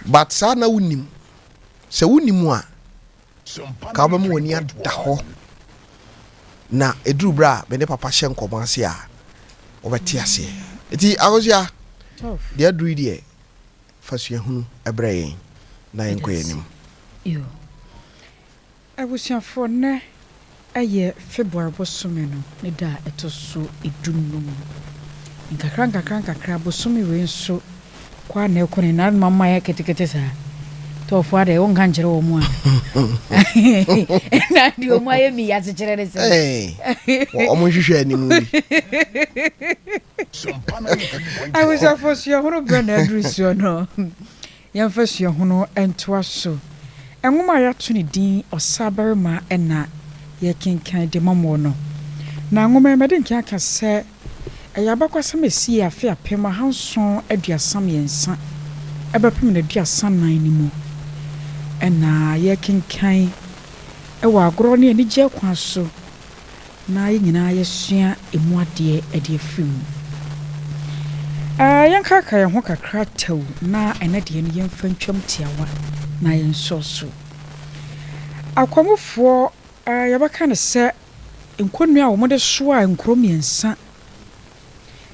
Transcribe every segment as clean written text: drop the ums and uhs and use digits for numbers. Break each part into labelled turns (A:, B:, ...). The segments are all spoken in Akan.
A: But saa na wonim. Sɛ wonim a, ka wobɛma w'ani ada hɔ na ɛduru berɛ a me ne papa hyɛ nkɔmmɔ ase a, wobɛte aseɛ. Nti Akosua, deɛ aduru yi deɛ, fa suahunu brɛ yɛn na yɛnkɔ yɛn anim.
B: Abusuafoɔ, nnɛ yɛ February bosome no ne da a ɛtɔ so du-num. Nkakra nkakra nkakra bosome wei nso kɔ a na ɛkɔ ne na mama yɛ ketekete saa. Tɔɔfoɔ adeɛ wonka nkyerɛ wɔn mu a na deɛ wɔn ayɛ mi asekyerɛ ne sɛ.
A: Wɔn nhwehwɛ anim bi.
B: Abusuafoɔ, suahunu berɛ na aduru soɔ no, yɛmfa suahunu ntoa so. Nwoma a yɛato ne din Ɔsabarima na yɛkenkan de ma mo no. Na nwoma yi mɛde nkan aka sɛ ɛyɛ abakɔsɛm a ɛsii afe 1733 ɛbɛpem no 34 no mu. Ɛna yɛkenkan ɛwɔ agorɔ ne anigye kwan so na yɛn nyinaa yɛsua emu adeɛ de afiri mu. Yɛnkaakae yɛn ho kakra tɛw na ɛnɛ deɛ no yɛmfa ntwam tiawa na yɛnsɔ so. Akwamufoɔ, yɛbɛka no sɛ nkonnua a wɔde soa nkuro mmiɛnsa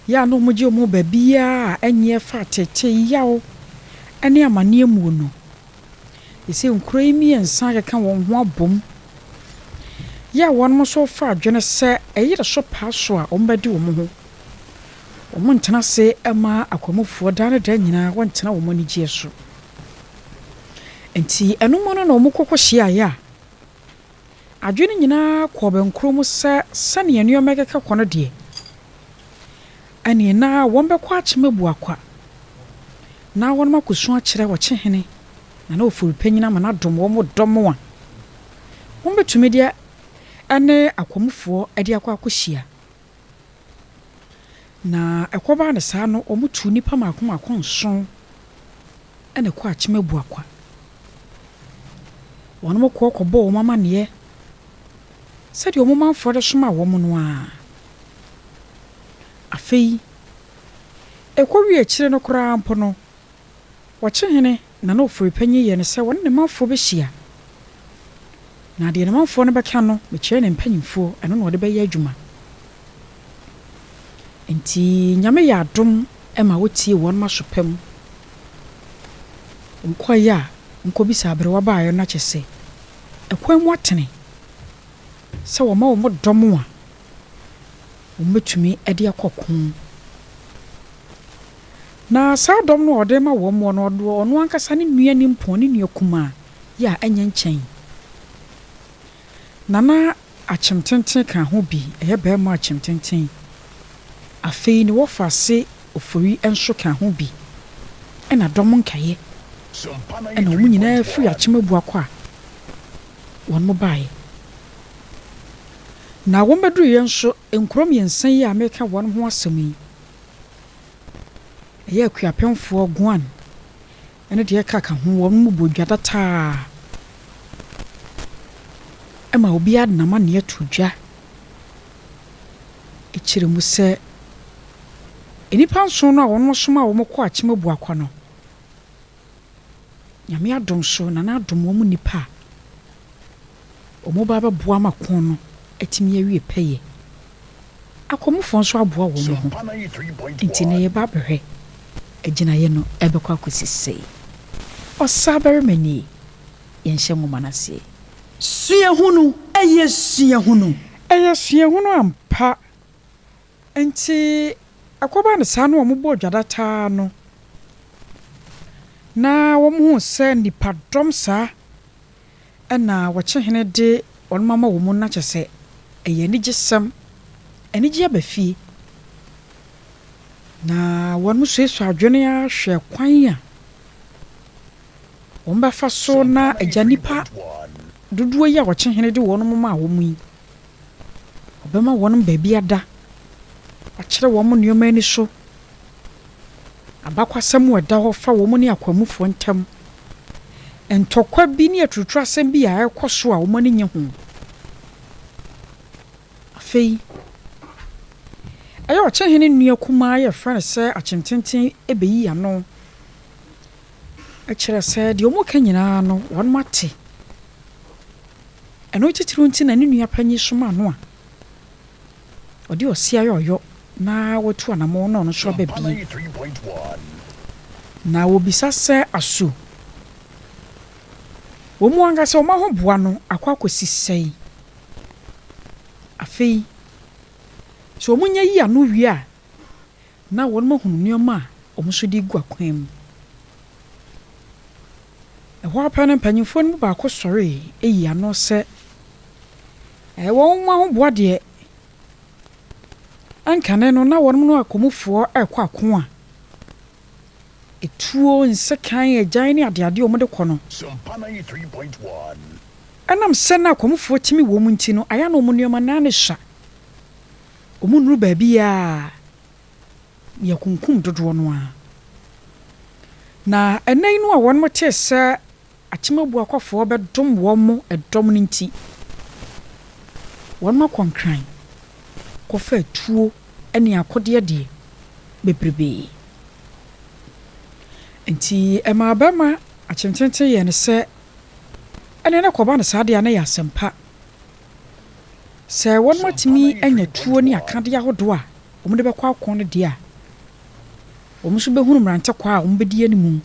B: yɛ a na wɔgye wɔn baabiara a ɛnyɛ fa tete yaw ne amanneɛ mu no. Ɛsɛ nkuro yi mmiɛnsa akeka wɔn ho abom yɛ a wɔn nso fa adwene sɛ ɛyere so paa so a wɔbɛdi wɔn ho. Wɔn ntena ase ma akwamufoɔ daa ne daa nyinaa wɔntena wɔn anigyeɛ so. Nti ɛno mu no na wɔn kɔkɔ hyiaeɛ a adwene nyinaa kɔɔ bɛnkoro mu sɛ sɛnea nneɛma ɛkeka kɔ no deɛ, ɛneɛ na wɔn bɛkɔ Akyem Abuakwa na wɔn akɔsu akyerɛ Ɔkyehene na na Ofori Panyin ama n'adom wɔn dɔm a wɔn bɛtumi de ɛne akwamufoɔ de akɔ akɔhyia. Na ɛkɔbaa ne saa no, wɔn tu nnipa mako mako 7 ɛna ɛkɔ Akyem Abuakwa. Wɔn kɔ kɔbɔ wɔn amanneɛ sɛdeɛ wɔn manfoɔ de soma wɔn no a. Afei, ɛkɔwie akyire no koraa mpo no, Ɔkyehene na na Ofori Panyin yɛ no sɛ wɔne ne manfoɔ bɛhyia. Na deɛ ne manfoɔ no bɛka no, mekyerɛ ne mpanyimfoɔ, ɛno na ɔde bɛyɛ adwuma. Nti Nyame yɛ adom ma wotie wɔn aso pam. Nkɔeɛ a nkɔbisa aberewa baeɛ no akyɛ sɛ ɛkwan mu atene sɛ wɔma wɔn dɔm a wɔbɛtumi de akɔ ko. Na saa dɔm no a ɔde ma wɔn no, ɔno ankasa ne nua nimpɔn, ne nua kumaa yɛ a ɛnyɛ nkyɛn. Nana Akyemtenten ka ho bi, ɛyɛ barima Akyemtenten. Afei ne wɔfa ase Ofori nso ka ho bi. Ɛna dɔm nkaeɛ. Ɛna wɔn nyinaa firi Akyem Abuakwa a wɔn mo baeɛ. Na wɔn bɛduruiɛ nso, nkuro mmiɛnsa yi a meka wɔn ho asɛm yi, ɛyɛ Akuapemfoɔ, Guan, ɛne deɛ ɛka ka ho, wɔn mu bɔ dwa dataa ɛma obiara de n'amanneɛ to dwa. Ɛkyerɛ mu sɛ nnipa 7 no a wɔn soma a wɔn kɔ Akyem Abuakwa no, Nyame adom so na n'adom wɔn nnipa a wɔn ba bɛboa ma ko no atumi awie pɛyɛ. Akwamufoɔ nso aboa wɔn ho. Nti na yɛba abɛhwɛ agyinaeɛ no ɛbɛkɔ akɔsi sɛe. Ɔsabarima nie, yɛnhyɛ nwoma no aseɛ.
C: Suahunu ɛyɛ suahunu.
B: Ɛyɛ suahunu ampa. Nti ɛkɔbaa ne saa no wɔn bɔɔ dwadataa no na wɔn hu sɛ nnipadɔm saa ɛna Ɔkyehene de wɔn mama wɔn mu na kyerɛ sɛ ɛyɛ anigyesɛm, anigye aba fie. Na wɔn suasua adwene ahwɛ kwan a wɔn bɛfa so na agya nnipa dodoɔ yi a Ɔkyehene de wɔn maa wɔn yi, ɔbɛma wɔn baabi ada, akyerɛ wɔn nneɛma ani so, abakwasɛm a ɛda hɔ fa wɔn ne akwamufoɔ ntam, ntɔkwa bi ne aturuturu asɛm bi a ɛrekɔ so a wɔn ani nye ho. Afei, ɛyɛ Ɔkyehene nua kumaa yɛfrɛ no sɛ Akyemtenten bɛyi ano. Kyerɛ sɛ, deɛ wɔka nyinaa no, wɔate. Ɛno titiriw nti na ne nua panyin somaa no a ɔde ɔse ayɛ ɔyɔ na watu anammɔn na ɔno nso aba bi. Na wɔbisa sɛ, Aso wɔn ankasa wɔn ahoboa no akɔ akɔsi sɛn? Afei, sɛ wɔnya yi ano wie a, na wɔahunu nneɛma a wɔn nso de regu akwan mu. Ɛhɔ ara pɛ no, mpanimfoɔ no mu baako sɔree yii ano sɛ, Ɛɛ, wɔn ahoboa deɛ, ɛnkane no na wɔn ne akɔmufoɔ rekɔ ako a, etuo, nsekan, agyan ne adeade a wɔde kɔ no, ɛnam sɛ na akɔmufoɔ tumi wɔ mu nti no, ayɛ a na wɔn nneɛma no ara ne sua. Wɔnnuru baabiara. Yɛakunkum dodoɔ no ara. Na ɛnnɛ yi no a wɔn tee sɛ Akyem-Abuakwafoɔ bɛdom wɔn dɔm no nti, wɔn akɔ Nkran kɔfa atuo ne akodeɛ deɛ bebrebee. Nti ɛmaa barima Akyemtenten yɛɛ no sɛ ɛneɛ na kɔba no saa deɛ a na ɛyɛ asɛmpa. Sɛ wɔn atumi anya tuo ne akadeɛ ahodoɔ a wɔde bɛkɔ ako no deɛ a, wɔn nso bɛhunu mmerante kwa a wɔbɛdi anim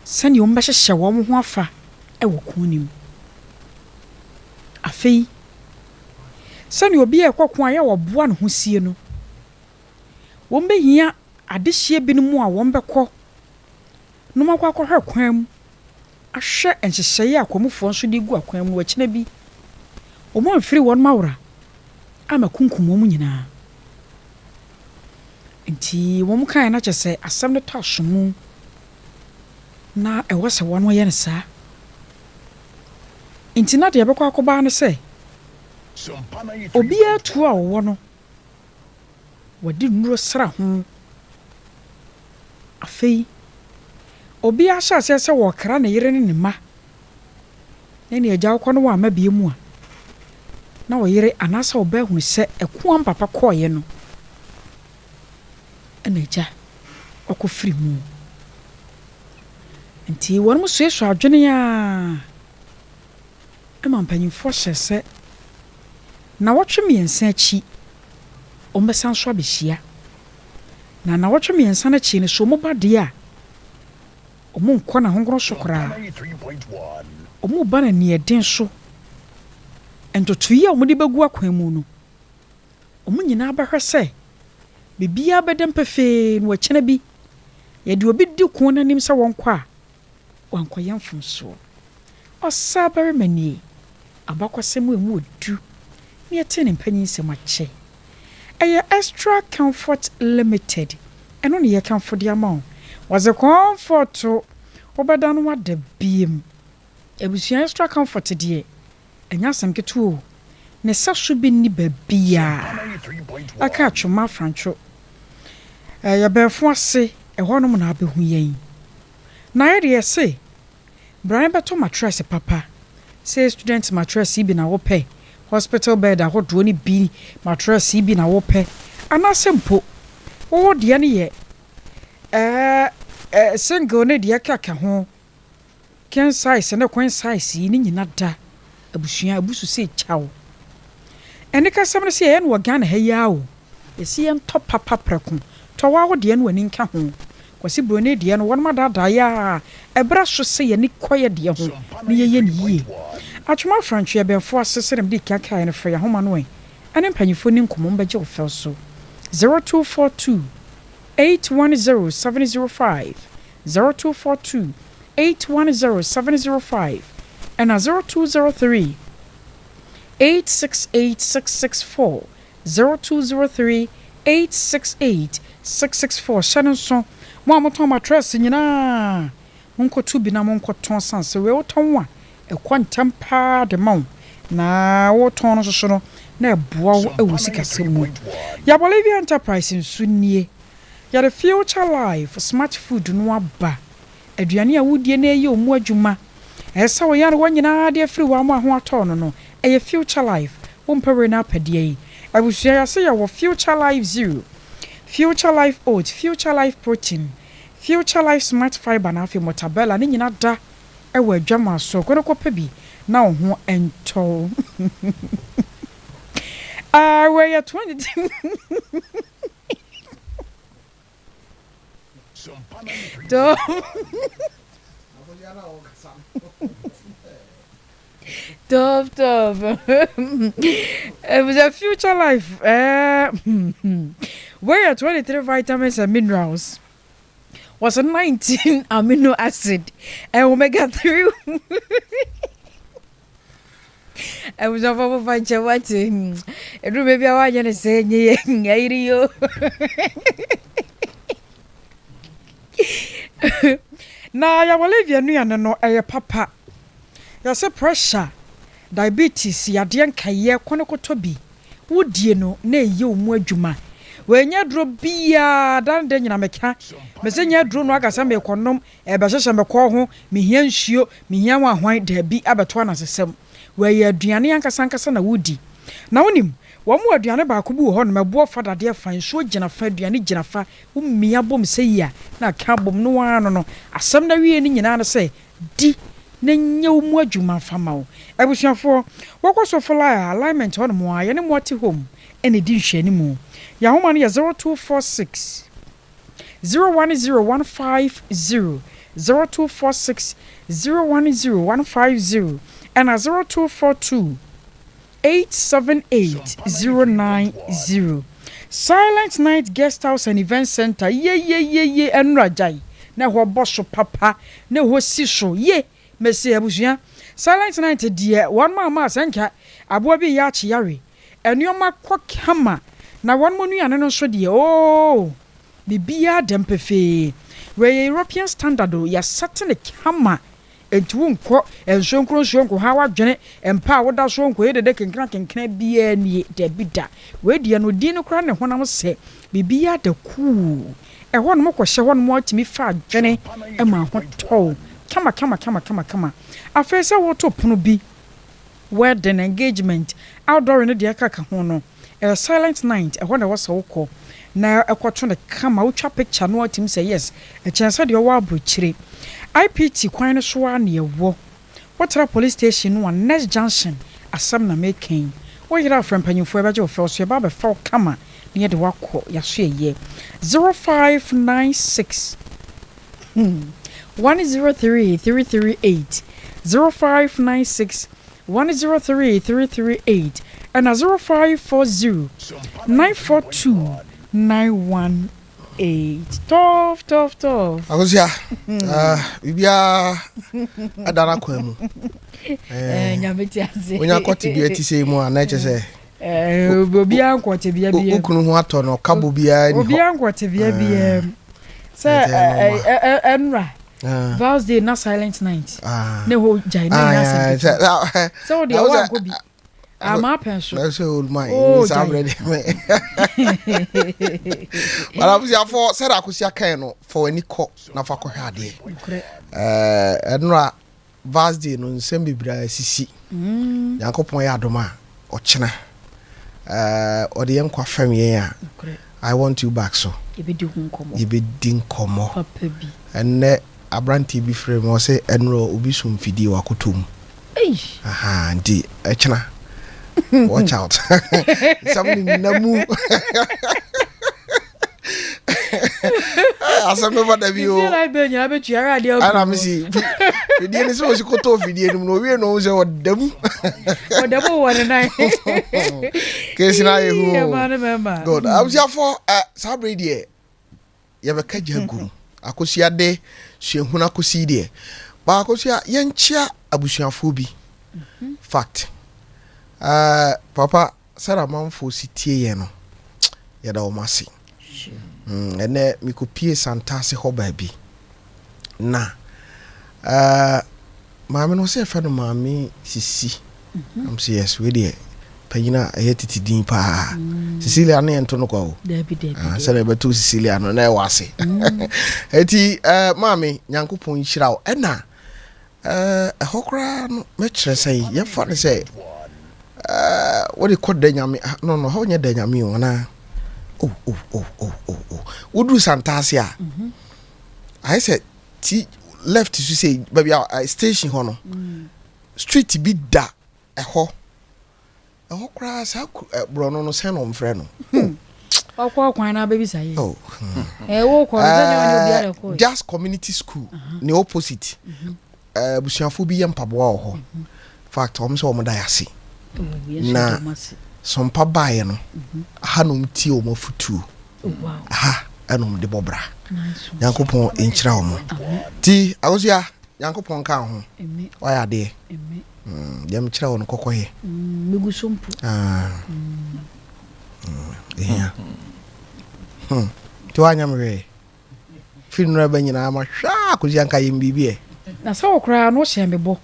B: sɛdeɛ wɔbɛhyehyɛ wɔn ho afa wɔ ko no mu. Afei, sɛdeɛ obi a ɛkɔ ko a ɛyɛ a wɔboa ne ho sie no, wɔbɛhia adehyeɛ binom a wɔbɛkɔ na wɔakɔ akɔhwɛ kwan mu ahwɛ nhyehyɛeɛ a akwamufoɔ nso de regu akwan mu akyina bi wɔamfiri wɔn awora amakunkum wɔn nyinaa. Nti wɔn kaeɛ no kyerɛ sɛ asɛm no tɔ asomu na ɛwɔ sɛ wɔn yɛ no saa. Nti na deɛ ɛbɛkɔ akɔba ne sɛ obiara tuo a ɔwɔ no wɔde nnuro sra ho. Afei obiara hyɛ aseɛ sɛ wɔrekra ne yere ne ne mma ne nea agya wokɔ no wamma bie mu a, na ɔyere anaasɛ ɔba ahunu sɛ ɛko a mpapa kɔɔeɛ no ɛna agya ɔkɔ firi mu. Nti wɔn suasua adwene a ɛma mpanyinfoɔ hyɛ sɛ nnawɔtwe 3 akyi wɔn bɛsan so abɛhyia. Na nnawɔtwe 3 no akyi no so wɔn ba deɛ a wɔn nkɔ n'ahongoro so koraa. Wɔn ba no aniɛden so. Ntotoeɛ a wɔde bɛgu akwan mu no, wɔn nyinaa bɛhwɛ sɛ biribiara bɛda pefee na wɔakyena bi yɛde obi di ko n'anim sɛ wɔnkɔ a wankɔyɛ mfomsoɔ. Ɔsaa barima nie, abakɔsɛm a emu odu na yɛte ne mpanyinsɛm akyɛ. Ɛyɛ Extra Comfort Limited. Ɛno ne yɛkamfo de ama wo. Wɔdze comfort wobɛda no wada biem. Abusua Extra Comfort deɛ, ɛnyɛ asɛm ketewa o. Ne sa so bi nni baabiara. Ɛka Atwoma Afrantwo. Ɛyɛ bɛɛfo ase, ɛhɔnom na abɛhu yɛn. Na yɛde yɛse, bra ne bɛtɔ mattress papa. Sɛ student mattress yi bi na wopɛ, hospital bed ahodoɔ no bi mattress yi bi na wopɛ, anaasɛ mpo wowɔ deɛ no yɛ ɛɛ ɛɛ single ne deɛ keka ho, king size ne queen size yi ne nyina da abusua abusu sɛ kyaw. Ɛne kasɛm no sɛ yɛyɛ no wɔ Ghana ha yi ara o. Yɛsi yɛntɔ papa prɛko. Tɔ wo deɛ no w'ani nka ho. Kwasi Buroni deɛ no wɔnom adaadaa yɛ a ɛberɛ so sɛ yɛni kɔ yɛ deɛ ho na yɛyɛ no yie. Atwoma Afrantwe ɛbɛnfo ase sɛdeɛ mede kan kaeɛ no frɛ yɛn ahoma no ɛ ɛne mpanyinfoɔ ni nkɔmmɔ mbɛgye wo fɛw so 0242 810 705 0242 810 705 ɛna 0203 868 664 0203 868 664. Hyɛ no nso mo a motɔn mattress nyinaa, monkɔto bi na monkɔtɔn san sɛ wei wotɔn a ɛkɔ ntɛm paa de ma wo na wotɔn no nso so no na ɛboa wo wɔ sikasɛm mu. Yɛ Bolivia Enterprise nso nie. Yɛde Future Life Smart Food no aba, aduane a wodie na ɛyɛ ɔmu adwuma ɛsɛ wo yarewa nyinaa de afiri wɔ ama ho atɔ no no ɛyɛ Future Life. Wompɛ wei no apɛdeɛ yi abusua yɛase yɛwɔ Future Life Zero, Future Life Oat, Future Life Protein. Future Life Smart Fibre na afei Mortabella ne nyina da wɔ adwamaa so. Kɔ na kɔpɛ bi na wo ho ntɔ wo. Ah, wei yɛ 20. Tough. Tough, tough. It was a future life. Eh, wei yɛ 23 vitamins and minerals. Was a 19 amino acid and omega 3. Abusuafo mo fa nkyɛ wate. Ɛduru baabi a woanyɛ no sɛ nyɛ yɛ ayiri yo. Na yɛwɔ Olivia nnuane no ɛyɛ papa. Yɛsɛ pressure, diabetes, yadeɛ nkɛyɛ kɔ ne kɔtɔ bi. Wodie no na ɛyɛ wo mu adwuma. Wei nyɛ aduro biaa da ne da nyina meka. Mese nyɛ aduro no aka sɛ mekɔnom Ɛrebɛhyehyɛ me kɔn ho, mehia nsuo, mehia hwanhwan, dabi, abɛto anansesɛm. Wei yɛ aduane ankasa ankasa na woredi. Na wonim, wɔn wɔ aduane baako bi wɔ hɔnom, ɛboɔ fa dadeɛ fa, nsuo gyina fa, aduane gyina fa, womia bom sɛ yi a, na aka abom, no ara no no. Asɛm no awieɛ no nyinaa ne sɛ, di na nyɛ wo mu adwuma mfa ma wo. Abusuafoɔ, wɔkɔ so fly a, alignment hɔnom a, yɛne mo ate home na ɛdi nhwɛanimu. Yɛn ahoma no yɛ 0246. 010150, 0246 010150 ɛna 0242 878 090. Silent Night Guest House and Event Center yeyeyeye ɛnora gyae na ɛhɔ bɔ so papa na ɛhɔ si so ye mese abusua Silent Night deɛ wɔn ma ama sɛ nka aboa bi yɛ akye yawe Nnoɔma kɔ kama na wɔn mo nnuane no nso deɛ oo biribiara dɛm pefee. Wei yɛ European standard o, yɛasɛte no kama enti wonkɔ nsuo nkoro nsuo nkoha w'adwene, mpa a woda soɔ nkɔyɛ dede kenkena kenkena biara nie, dabi da. Wei deɛ no din no koraa ne honam sɛ biribiara da kuu. Ɛhɔ nom kɔhyɛ hɔ nom a wotumi fa adwene ma ho tɔ wo kama kama kama kama kama. Afei sɛ woto pono bi Wedding, engagement, outdooring ne deɛ ɛkeka ho no, ɛyɛ silent night, ɛhɔ na ɛwɔ sɛ wokɔ na ɛkɔto no kama, wotwa picture no a wotumi sɛ yes, ɛkyɛn sɛ deɛ ɔwɔ aburokyire. IPT kwan no so ara na ɛwɔ. Wotra police station no a, next junction, asɛm na meka yi. Woyera a frɛ mpanyimfoɔ yɛbɛgye wo fɛw so, yɛba abɛfa wo kama na yɛde wo akɔ yɛaso ɛyɛ. 0596 103 338, 0596 103 338 ɛna 0540 942 918. Tough, tough, tough.
A: Akosua, ah, biribiara ɛda n'akwan mu.
B: Eh, Nyame te ase.
A: Wonya kɔ tebea ti sɛ mu a na ɛkyɛ sɛ
B: Eh, obiara nkɔ tebea
A: wo
B: biara.
A: kunu ho atɔ no ɔka bɔ biara ni hɔ.
B: Obiara nkɔ tebea biara mu. Sɛ ɛnra Val's day na silent night. Ne hɔ gyae na nyɛ asɛm ketewa. Sɛ wo deɛ woankɔ bi. Ama apɛn so.
A: Sɛ old man. Oh, gyae. But abusuafoɔ sɛdeɛ Akosua kae no fa w'ani kɔ na fa kɔhwɛ adeɛ. Ɛnora Vars day no nsɛm bebree asisi. Nyankopɔn yɛ adom a ɔkyena ɔde yɛn nkwa fɛm yɛn a I want you back so. Yɛbɛdi nkɔmmɔ. Ɛnnɛ abranteɛ bi frɛ me ɔse ɛnora obi so mfidie wakɔtɔ mu. Ahaa nti ɛkyena watch out. Nsɛm no nna mu. Asɛm bɛba da bi o. Ɛna me si fidie no sɛ ɔsi kɔtɔɔ fidie no mu na owie na ɔhu sɛ ɔda mu.
B: Ɔda mu wɔ ne nan.
A: Kesi na ayɛ hu o. Good. Abusuafoɔ saa bere deɛ yɛbɛka gya agu mu. Akosua de suahunu akosi deɛ. Ba Akosua yɛnkyea abusuafoɔ bi. Mhm. Fact. Uh, papa sɛdeɛ amanfoɔ si tie yɛn no yɛda wɔn ase. Mm, ɛnɛ mekɔpie Santase hɔ baabi na uh, maame no ɔsɛ yɛfrɛ no maame Sisi. Mm-hmm. I'm say yes, wei deɛ panyin a ɛyɛ tete din paa. Mm. Cecilia no yɛnto no kwa o. Ah, sɛdeɛ ɛbɛto Cecilia no na ɛwɔ ase. Mm. Eti uh, maame Nyankopɔn nhyira wo. Ɛna eh, ɛhɔ koraa no mɛkyerɛ sɛ yɛmfa no sɛ eh, wode kɔ da nyame ah, no no hɔ nyɛ da nyame o anaa oh, oh, oh, oh, oh, oh. Woduru Santase a mm -hmm. Ayɛ sɛ ti left so sɛ baabi a station hɔ no, street bi da ɛhɔ ɛhɔ koraa. Saa borɔno no, sɛn na ɔmfrɛ no?
B: Ɔkɔ kwan na abɛbisa yi.
A: Oh.
B: Ɛwɔ kɔ no sɛ nyɛ ɔne obiara kɔ.
A: Just Community School ne opposite. Abusuafo bi yɛ mpaboa wɔ hɔ. Fact, wɔn sɛ wɔn da yɛ ase na sɔmpa baeɛ no aha na wɔn tie wɔn afutuo aha, ɛna wɔn de bɔ bra. Nyankopɔn nkyira wɔn. Ti Akosua, Nyankopɔn ka ho, wayɛ adeɛ. Deɛ mekyerɛ wɔ no kɔkɔ yɛ.
B: Megu so mpo.
A: Ah. Ɛhia. Nti woanyɛ me hwee firi nnora ba nyinaa ma hwɛ a, Akosua, nka yɛm biribi ɛ.
B: Na sɛ wo koraa no wohyɛ me bɔ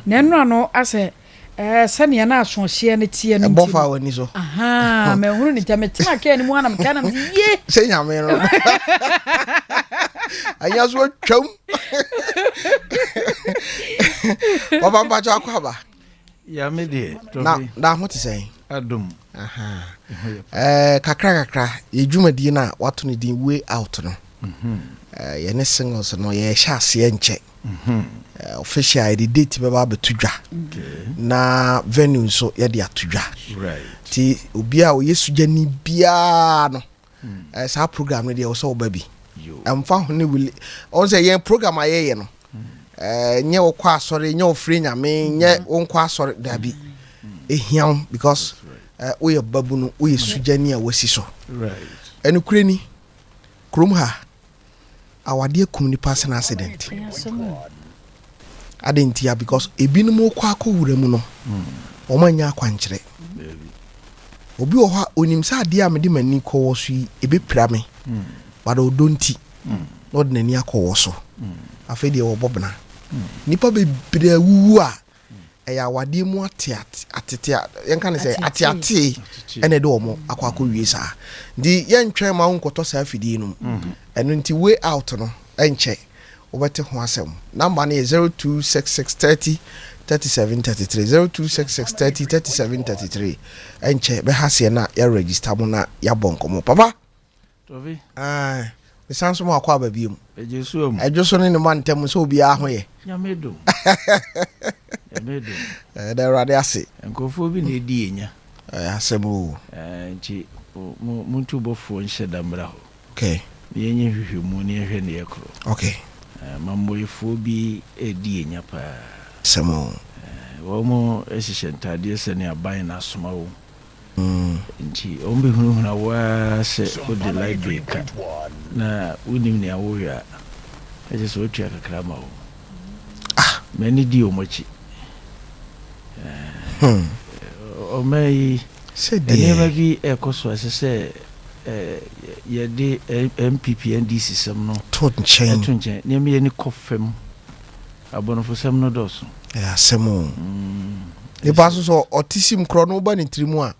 B: na ɛnora no asɛ sɛnea na asoɔhyeɛ no teɛ no.
A: Ɛbɔ
B: nti
A: fa
B: no
A: w'ani so.
B: Aha, mahunu ne nkyɛ metena kaa no mu ana mekaa nam sɛ ye.
A: Sɛ Nyame no anya so atwam. Papa, mpakyɛ, akɔ aba.
D: Ya, me deɛ.
A: Na na ho te sɛn?
D: Adom.
A: Aha. Kakra kakra, yɛ dwumadie no a wato no din Way Out no, yɛne singles no yɛhyɛ aseɛ nkyɛ. Official, yɛde date bɛba abɛto dwa na venue nso yɛde ato dwa. Nti obi a ɔyɛ sugyani biara no, saa program no deɛ, ɛwɔ sɛ woba bi. Ɛmfa ho ne wili ɔn sɛ yɛn program a yɛyɛ no, nyɛ wokɔ asɔre, nyɛ wofiri Nyame, nyɛ wonkɔ asɔre, daabi, ɛhia wo because woyɛ babu no, woyɛ sugyani a wasi so. Ɛnokorɛ ni, kurom ha awadeɛ kum nipa sene accident. Ade ntia? Because ebinom kɔ akɔwura mu no, wɔn anya akwankyerɛ. Obi wɔ hɔ a onim sɛ adeɛ a mede m'ani kɔwɔ so yi ebɛpira me, but ɔdɔ nti na ɔde n'ani akɔwɔ so. Afei deɛ, wɔbɔ bena. Nipa bebree awuwu a ɛyɛ awadeɛ mu ate atete a yɛnka ne sɛ ateatee ɛna ɛde wɔn akɔ akɔwie saa. Nti yɛntwɛn ma wo nkɔtɔ saa afidie no mu. Ɛno nti Way Out no, ɛnkyɛ wobɛte ho asɛm. Number no yɛ 0266 30 37 33, 0266 30 37 33. Ɛnkyɛ bɛha seɛ na yɛregister mo na yɛabɔ nkɔmmɔ. Papa, mesan so ma akɔ aba bio mu. Ɛdwo so ne ne ma ntɛm sɛ obiara ho yɛ.
D: Nyame dom.
A: Ɛda Awurade ase.
D: Nkurɔfoɔ bi na ɛdi yɛnya.
A: Ɛyɛ asɛm o.
D: Nti montu bɔfoɔ nhyɛ da mmra hɔ na yɛnyɛ nhwehwɛmu na yɛhwɛ ne yɛkorɔ. Mammoefoɔ bi ɛdi yɛnya paa.
A: Asɛm o.
D: Wɔn mo hyehyɛ ntadeɛ sɛne aban na asoma wo, nti wɔn bɛhunahuna wo ara sɛ wode light bill ka na wonim nea woyɛ a, ɛkyɛ sɛ wotua kakra ma wo. M'ani di wɔn akyi. Ɔma yi nneɛma bi ɛkɔ so, ɛsɛ sɛ yɛde NPP NDC sɛm no
A: to nkyɛn.
D: Ɛto nkyɛn. Nneɛma yɛ ni kɔ fam, abɔnefosɛm no dɔɔso.
A: Ɛyɛ asɛm o. Nipa nso sɛ ɔte sim korɔ no, woba ne tiri mu a,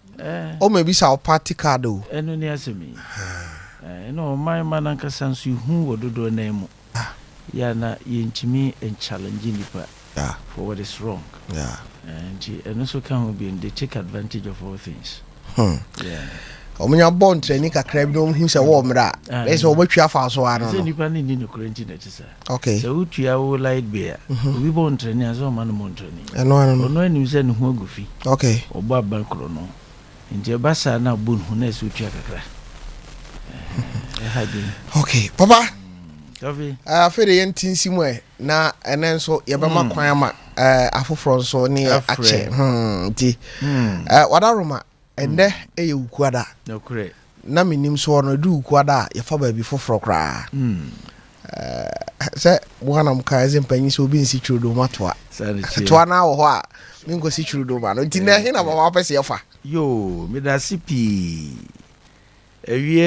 A: ɔma bi sa wo party card o.
D: Ɛno ne asɛm yi. Ɛna ɔman ma nankasa nso ihu wɔ dodoɔ nan mu yɛ na yɛntumi nchallenge nipa for what is wrong. Nti ɛno nso ka ho bi, they take advantage of all things.
A: Ɔmonya bɔ ntrani kakra bi na ɔmhu sɛ wɔwɔ mmerɛ a ɛyɛ sɛ wɔbɛtwi afa so ano
D: no. Sɛ nipa no nni nokorɛ nti na ɛte saa. Sɛ wotua wo light bill a, obi bɔ ntrani a, sɛ ɔma no mmɔ ntrani.
A: Ɛno ano no.
D: Ɔno anim sɛ ne ho agu fi. Ɔbɔ aban korɔ no, nti ɛba saa na abɔ ne hu na ɛsɛ otua kakra. Ɛha dwen.
A: Okay, papa. Afei de yɛnte nsi mu ɛ, na ɛnɛ nso yɛbɛma kwan ama afoforɔ nso ne yɛ akyɛ. Nti wadaroma, ɛnɛ ɛyɛ Wukuada na menim soɔ no, ɛdu Wukuada a, yɛfa baabi foforɔ koraa sɛ moanam ka sɛ mpanyin sɛ obi nsi twirodoma toa toa no wɔ hɔ a, menkɔsi twirodoma no. Nti nɛ he na papa wopɛ sɛ yɛfa?
D: Yo, medase pii. Awie.